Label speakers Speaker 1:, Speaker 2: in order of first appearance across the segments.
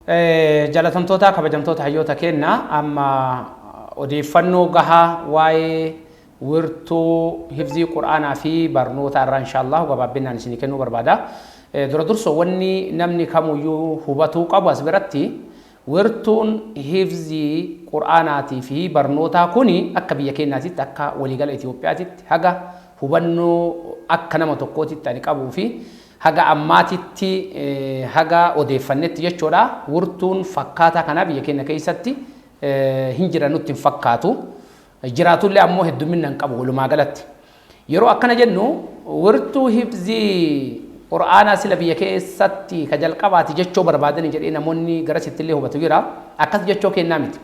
Speaker 1: Jaalatamtoota, kabajamtoota hayyoota keenya, amma odeeffannoo gahaa waa'ee wirtuu hifzii Qur'aanaa fi barnoota irraa inshaallah gabaabbinaan isinii kennuu barbaada. Dura dursoo wanni namni kamuyyuu hubatuu qabu as biratti, wirtuun hifzii Qur'aanaatii fi barnootaa kuni akka biyya keenyaatitti, akka waliigala Itoophiyaatitti, haga hubannoo akka nama tokkootitti ani qabuu fi haga ammaatitti haga odeeffannetti jechuudha. Wirtuun fakkaataa kanaa biyya keenya keessatti hin jira nutti hin fakkaatu. Jiraatullee ammoo heddumminna hin qabu walumaa galatti. Yeroo akkana jennu, wirtuu hifzii Qur'aanaa sila biyya keessatti ka jalqabaati jechoo barbaadani jedhee namoonni garasitti illee hubatu jira. Akkas jechoo kennaa miti.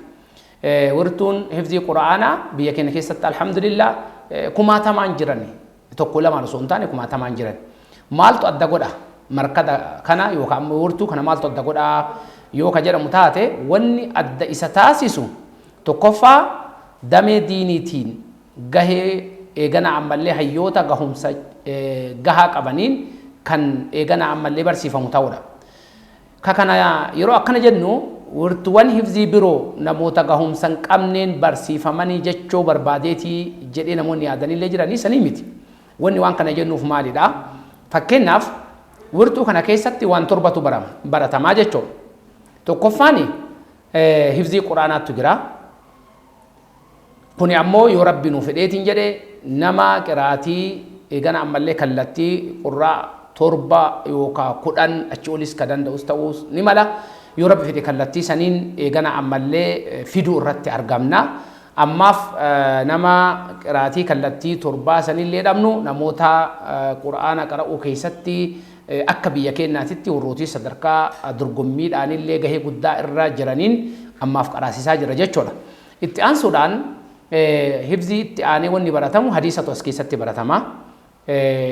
Speaker 1: Wirtuun hifzii Qur'aanaa biyya keenya keessatti alhamdulillah kumaatamaan jiran, tokko lamaan osoo hin taane kumaatamaan jiran. Maaltu adda godha? Markada kana yookaan ammoo wirtuu kana maaltu adda godha yoo ka jedhamu taate, wanni adda isa taasisu tokkoffaa damee diiniitiin gahee eegana ammallee hayyoota gahumsa gahaa qabaniin kan eegana ammallee barsiifamu ta'uudha. Ka kana yeroo akkana jennu, wirtuuwwan hifzii biroo namoota gahumsa hin qabneen barsiifamanii jechoo barbaadeetii jedhee namoonni yaadanillee jiranii sanii miti. Wanni waan kana jennuuf maalidha? Fakkeenyaaf, wirtuu kana keessatti waan torbatu baratamaa jechuudha. Tokkoffaan hifzii Quraanaattu jira. Kuni ammoo yoo Rabbi nuu fedheetiin jedhe nama qiraatii eegana ammallee kallattii qurraa 7 yookaa 10 achi olis ka danda'us ta'uu ni mala. Yoo Rabbi fedhe kallattii saniin eegana ammallee fiduu irratti argamna. Ammaaf nama qiraatii kallattii torbaa sanillee dhabnu, namoota Qur'aana qara'uu keessatti akka biyya keenyaatitti warrootii sadarkaa dorgommiidhaanillee gahee guddaa irra jiraniin ammaaf qaraasisaa jira jechuudha. Itti aansuudhaan hifzii itti aanee wanni baratamu hadiisatu as keessatti baratama.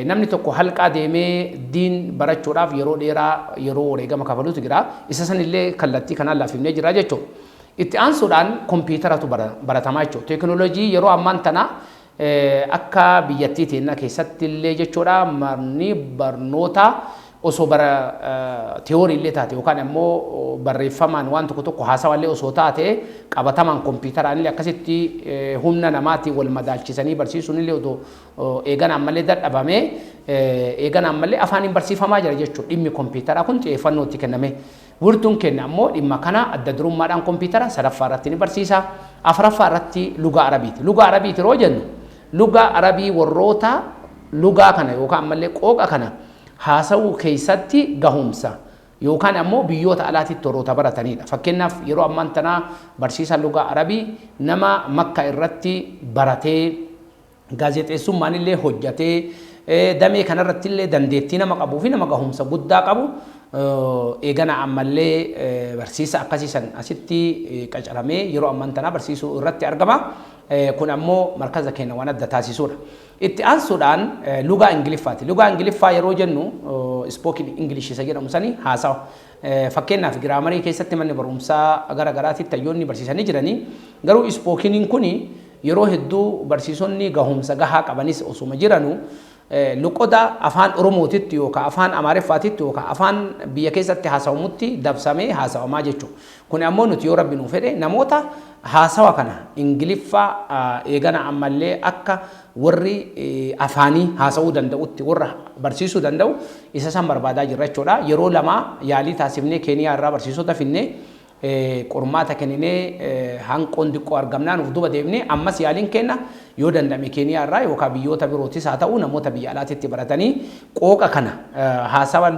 Speaker 1: Namni tokko halqaa deemee diin barachuudhaaf yeroo dheeraa yeroo wareegama kafaluutu jira. Isa sanillee kallattii kanaan laaffifnee jira jechuudha. Itti aansuudhaan kompiitaratu baratamaa jechuudha. Teekinooloojii yeroo ammaan tana akka biyyattii teennaa keessatti illee jechuudha, manni barnoota osoo bara tiyoorii illee taate yookaan ammoo barreeffamaan waan tokko tokko haasawaa illee osoo taate, qabatamaan kompiitaraan illee akkasitti humna namaatiin wal madaalchisanii barsiisuun illee odoo eegana ammallee dadhabame, eegana ammallee afaaniin barsiifamaa jira jechuudha. Dhimmi kompiitaraa kun xiyyeeffannoo itti kenname. Wirtuun keenya ammoo dhimma kana adda durummaadhaan kompiitara sadaffaa irratti ni barsiisa. Afuraffaa irratti lugaa Arabiiti. Lugaa Arabiiti yeroo jennu, lugaa Arabii warroota lugaa kana yookaan ammallee qooqa kana haasawuu keessatti gahumsa yookaan ammoo biyyoota alaatitti warroota baratanidha. Fakkeenyaaf, yeroo ammaan tanaa barsiisaan lugaa Arabii nama Makka irratti baratee, gaazexeessummaan illee hojjatee, damee kanarratti illee dandeettii nama qabuu fi nama gahumsa guddaa qabu eegana ammallee barsiisa akkasiisan asitti qacaramee yeroo ammaan tanaa barsiisuu irratti argama. Kun ammoo markaza keenya waan adda taasisuudha. Itti aansuudhaan lugaa Ingiliffaati. Lugaa Ingiliffaa yeroo jennu spoken English isa jedhamu sani haasawa. Fakkeenyaaf, giraamarii keessatti manni barumsaa gara garaatitti hayyoonni barsiisanii jiranii, garuu spokeniin kuni yeroo hedduu barsiisonni gahumsa gahaa qabanis osuma jiranu loqoda afaan Oromootitti yookaan afaan Amaariffaatitti yookaan afaan biyya keessatti haasawamutti dabsamee haasawamaa jechuudha. Kun ammoo nuti yoo Rabbi nuu fedhe namoota haasawa kana Ingiliffaa eegana ammallee akka warri afaanii haasawuu danda'utti warra barsiisuu danda'u isa san barbaadaa jirra jechuudha. Yeroo lama yaalii taasifnee Keeniyaa irraa barsiisota finnee qormaata kenninee hanqoon xiqqoo argamnaan of duuba deebinee, ammas yaaliin kenna yoo danda'ame Keeniyaa irraa yookaan biyyoota birootis haa ta'u namoota biyya alaatitti baratanii qooqa kana haasawa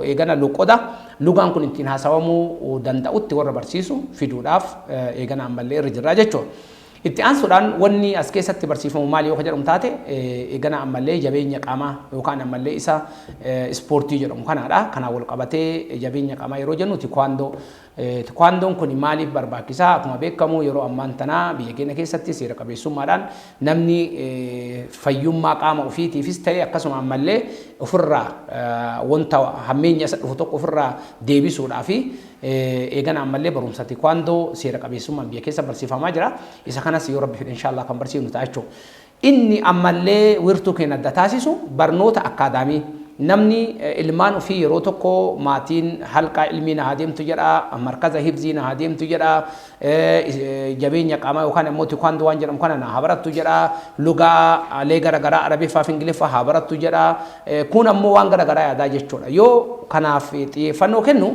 Speaker 1: eegana loqoda lugaan kun ittiin haasawamuu danda'utti warra barsiisu fiduudhaaf eegana ammallee irra jirra jechuudha. Itti aansuudhaan wanni as keessatti barsiifamu maali yoo jedhamu taate, eegana ammallee jabeenya qaamaa yookaan ammallee isa ispoortii jedhamu kanaadha. Kanaan wal qabatee jabeenya qaamaa yeroo jennu tikwaandoo. Tikwaandoon kun maaliif barbaachisaa? Akkuma beekamu yeroo ammaan tanaa biyya keenya keessatti seera qabeessummaadhaan namni fayyummaa qaama ofiitiifis ta'e akkasuma ammallee ofirraa wanta hammeenya isa dhufu tokko ofirraa deebisuudhaa fi eegana ammallee barumsa tikwaandoo seera qabeessummaan biyya keessa barsiifamaa jira. Isa kanas yoo Rabbi fedhe inshaallah kan barsiifnu ta'a jechuudha. Inni ammallee wirtuu keenya adda taasisu barnoota akkaadaamii. Namni ilmaan ofii yeroo tokko maatiin halqaa ilmii na haa deemtu jedha, markaza hifzii na haa deemtu jedha, jabeenya qaamaa yookaan immoo tikwaandoo waan jedhamu kana na haa barattu jedha, lugaalee garaagaraa Arabiffaa fi Ingiliffaa haa barattu jedha. Kun ammoo waan garaagaraa yaadaa jechuudha. Yoo kanaaf xiyyeeffannoo kennu,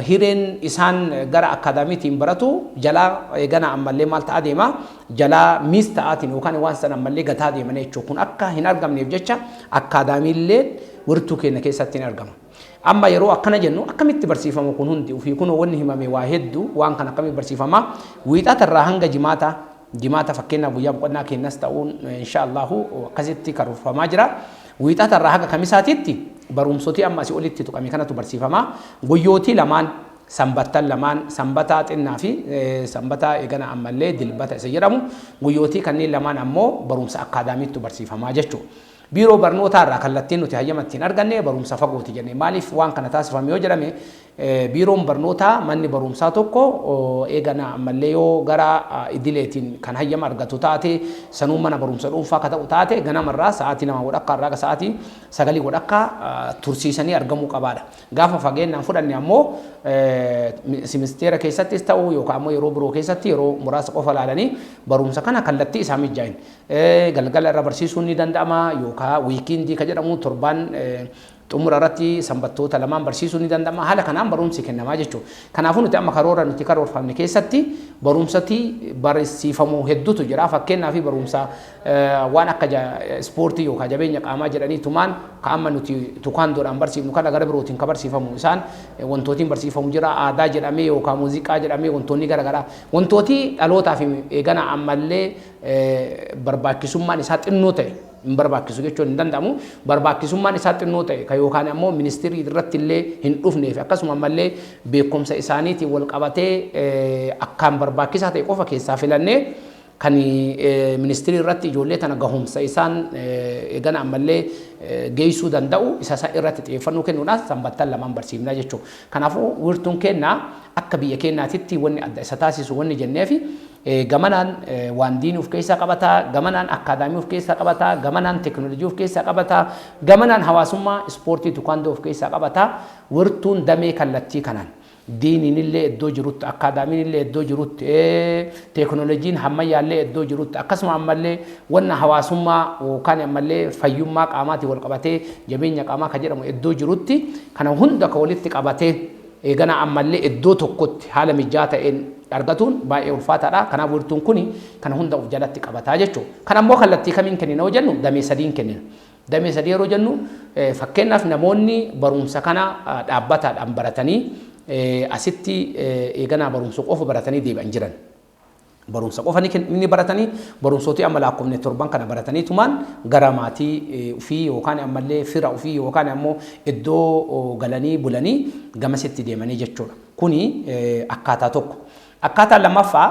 Speaker 1: hireen isaan gara akkaadaamiitiin baratu jalaa eegana ammallee maal ta'aa deema? Jalaa miis ta'aatiin yookaan waan sana ammallee gataa deeman jechuudha. Kun akka hin argamneef jecha akkaadaamiillee wirtuu keenya keessatti hin argama. Amma yeroo akkana jennu, akkamitti barsiifama kun hundi? Ofii kun wanni himame waa hedduu. Waan kana akkamitti barsiifama? Wiixata irraa hanga Jimaata, Jimaata fakkeenyaaf guyyaa boqonnaa keenyas ta'uun insha Allahu akkasitti karoorfamaa jira. Wiixata irraa haga Kamisaatitti barumsotii amma asii olitti tuqame kanatu barsiifama. Guyyootii lamaan, sanbattan lamaan, Sanbataa xinnaa fi Sanbataa eegana ammallee Dilbata isa jedhamu, guyyootii kanneen lamaan ammoo barumsa akkaadaamiittu barsiifamaa jechuudha. Biiroo barnootaa irraa kallattiin nuti hayyama ittiin arganne barumsa fagooti jenne. Maaliif waan kana taasifame yoo jedhame, biiroon barnootaa manni barumsaa tokko eegana ammallee yoo gara idileetiin kan hayyama argatu taate, sanuu mana barumsa dhuunfaa ka ta'u taate, ganamarraa sa'aatii 2:30 irraa sa'aatii 9:30 tursiisanii argamuu qabaadha. Gaafa fageenyaan fudhanne ammoo simisteera keessattis ta'u yookaan ammoo yeroo biroo keessatti yeroo muraasa qofa ilaalanii barumsa kana kallattii isaa mijaa'in. Galgala irra barsiisuun ni danda'ama, yookaan weekend ka jedhamu torbaan xumura irratti sanbattoota lamaan barsiisuun ni danda'ama. Haala kanaan barumsi kennamaa jechuudha. Kanaafuu nuti amma karoora nuti karoorfamne keessatti barumsati barsiifamu hedduutu jira. Fakkeenyaaf barumsa waan akka ispoortii yookaan jabeenya qaamaa jedhanii tumaan ka amma nuti tukaandoodhaan barsiifnu kana gara birootiin ka barsiifamu, isaan wantootiin barsiifamu jira. Aadaa jedhamee yookaan muuziqaa jedhamee wantoonni garaagaraa, wantooti dhalootaaf eegana ammallee barbaachisummaan isaa xinnoo ta'e, hin barbaachisu jechuun hin danda'amu. Barbaachisummaan isaa xinnoo ta'e kan yookaan ammoo ministirii irratti illee hin dhufneef, akkasuma ammallee beekumsa isaaniitiin wal qabatee akkaan barbaachisaa ta'e qofa keessaa filannee, kan ministirii irratti ijoollee tana gahumsa isaan eegana ammallee geessuu danda'u isa irratti xiyyeeffannoo kennuudhaan sanbattan lamaan barsiifnaa jechuudha. Kanaafuu wirtuun kennaa akka biyya keenyaatitti wanni adda isa taasisu wanni jenneefi, gamanaan waan diinii of keessaa qabataa, gamanaan akkaadaamii of keessaa qabataa, gamanaan teekinooloojii of keessaa qabataa, gamanaan hawaasummaa, ispoortii, tukaandoo of keessaa qabataa. Wirtuun damee kallattii kanaan diiniin illee iddoo jirutti, akkaadaamiin illee iddoo jirutti, teekinooloojiin hammayyaallee iddoo jirutti, akkasuma ammallee wanna hawaasummaa yookaan ammallee fayyummaa qaamaatiin wal qabatee jabeenya qaamaa kan jedhamu iddoo jirutti, kana hunda ka walitti qabatee eegana ammallee iddoo tokkotti haala mijaa ta'een argatuun baay'ee ulfaataadha. Kanaaf wirtuun kuni kana hunda of jalatti qabataa jechuudha. Kan ammoo kallattii kamiin kennina yoo jennu, damee sadiin kennina. Damee sadii yeroo jennu, fakkeenyaaf namoonni barumsa kana dhaabbataadhaan baratanii asitti eeganaa barumsa qofa baratanii deebi'an jiran. Barumsa qofa ni baratanii, barumsooti amma lakkoofne torban kana baratanii tumaan gara maatii ofii yookaan ammallee fira ofii yookaan ammoo iddoo galanii bulanii gamasitti deemanii jechuudha. Kuni akkaataa tokko. Akkaataa lammaffaa,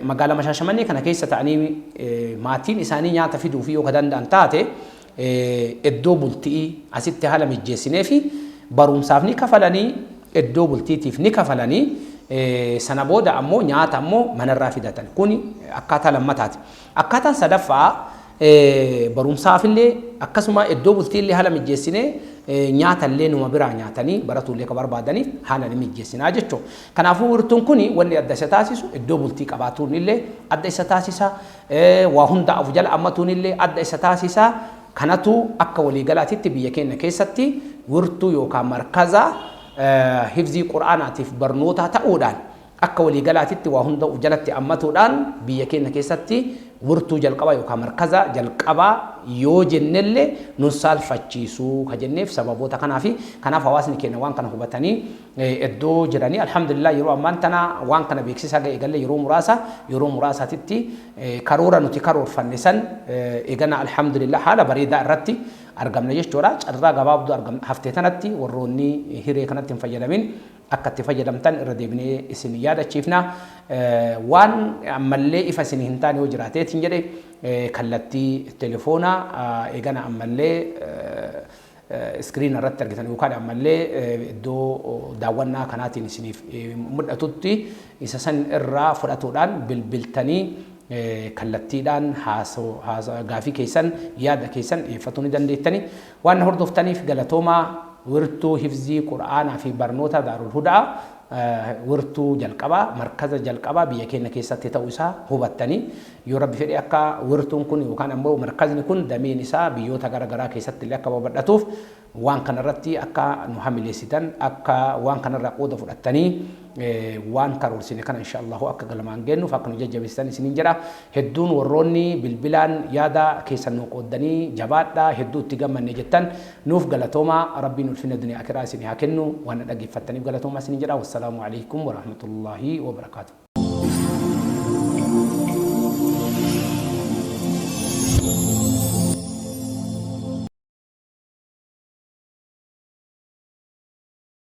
Speaker 1: magaalaa Shaashamannee kana keessa ta'anii maatiin isaanii nyaata fiduu fi yoo ka danda'an taate, iddoo bultii asitti haala mijjeessinee fi barumsaaf ni kafalanii, iddoo bultiitiif ni kafalanii, sana booda ammoo nyaata ammoo manarraa fidatan. Kuni akkaataa lammataati. Akkaataan sadaffaa, barumsaafillee akkasuma iddoo bultiillee haala mijjeessinee, nyaatallee numa biraa nyaatanii baratuullee ka barbaadaniif haala ni mijjeessinaa jechuudha. Kanaafuu wirtuun kuni wanni adda isa taasisu, iddoo bultii qabaatuun illee adda isa taasisa. Waa hunda of jala ammatuun illee adda isa taasisa. Kanatu akka waliigalaatitti biyya keenya keessatti wirtuu yookaan markaza hifzii quraanaatiif barnootaa ta'uudhaan, akka waliigalaatitti waa hunda of jalatti ammatuudhaan biyya keenya keessatti wirtuu jalqabaa yookaan markaza jalqabaa yoo jennellee nun saalfachiisuu ka jenneef sababoota kanaafi. Kanaaf hawaasni keenya waan kana hubatanii iddoo jiranii, alhamdulillah, yeroo ammaan tana waan kana beeksisaa ga'e galle yeroo muraasa, yeroo muraasaatitti karoora nuti karoorfanne san eegana alhamdulillah haala bareedaa irratti argamna jechuudha. Carraa gabaabduu argam haftee tanatti warroonni hiree kanatti hin fayyadamin akka itti fayyadamtan irra deebinee isin yaadachiifna. Waan ammallee ifa isin hin taane yoo jiraateetiin jedhe, kallattii telefoonaa eegana ammallee iskiriina irratti argitan yookaan ammallee iddoo daawwannaa kanaatiin isiniif mul'atutti isa san irraa fudhatuudhaan bilbiltanii Kallattiidhaan gaafii keessan, yaada keessan dhiyeeffatuu ni dandeettani. Waan na hordoftaniif galatoomaa. Wirtuu hifzii Qur'aanaa fi barnoota Daarul Hudaa wirtuu jalqabaa, markaza jalqabaa biyya keenya keessatti ta'uu isaa hubattanii, yoo Rabbi fedhe akka wirtuun kun yookaan ammoo markazni kun dameen isaa biyyoota gara garaa keessatti illee akka babal'atuuf waan kanarratti akka nu hamileessitan, akka waan kanarraa qooda fudhattanii waan karoorsine kana insha Allahu akka galmaan geennuuf akka nu jajjabeessitan isiniin jedha. Hedduun warroonni bilbilaan yaada keessan nu qooddanii jabaadhaa, hedduu itti gammanne jettan, nuuf galatoomaa. Rabbiin ulfina duniyaa akiraa isinii haa kennu. Waan na dhaggeeffattaniif galatoomaa isiniin jedha. Wassalaamu alaikum warahmatullaahi wabarakaatu.